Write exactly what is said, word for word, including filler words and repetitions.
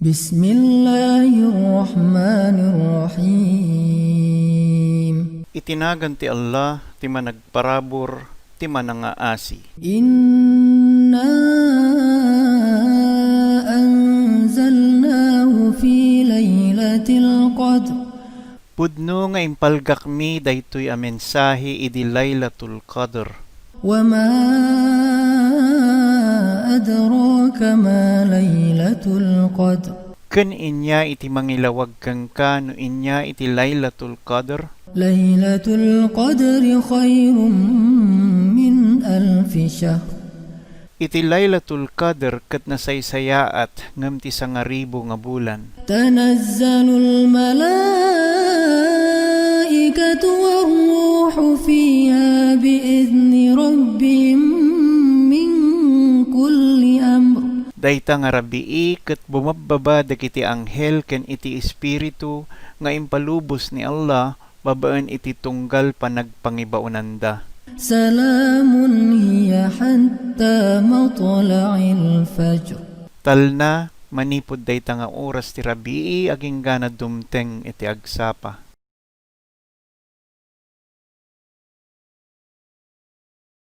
بسم الله الرحمن الرحيم. Iti nagan ti Allah, ti Managparabur, ti Manangaasi. إنا أنزلناه في ليلة القدر. Pudno nga impalgakmi daytoy a mensahe idi Laylatul Qadr. وما أدراك ما ليلة القدر. Ken ania iti mangilawag kenka no ania iti Laylatul Qadr? ليلة القدر خير من ألف شهر. Iti Laylatul Qadr ket nasaysayaat ngem ti sangaribu nga bulan. تنزل الملائكة والروح فيها بإذن ربهم من كل أمر. Dayta nga rabii ket bumabbaba dagiti anghel ken iti espiritu nga impalubos ni Allah babaen iti tunggal panagpangibaonanda. سلام هي حتى مطلع الفجر. Talna, manipud dayta nga oras ti rabii agingga dumteng iti agsapa.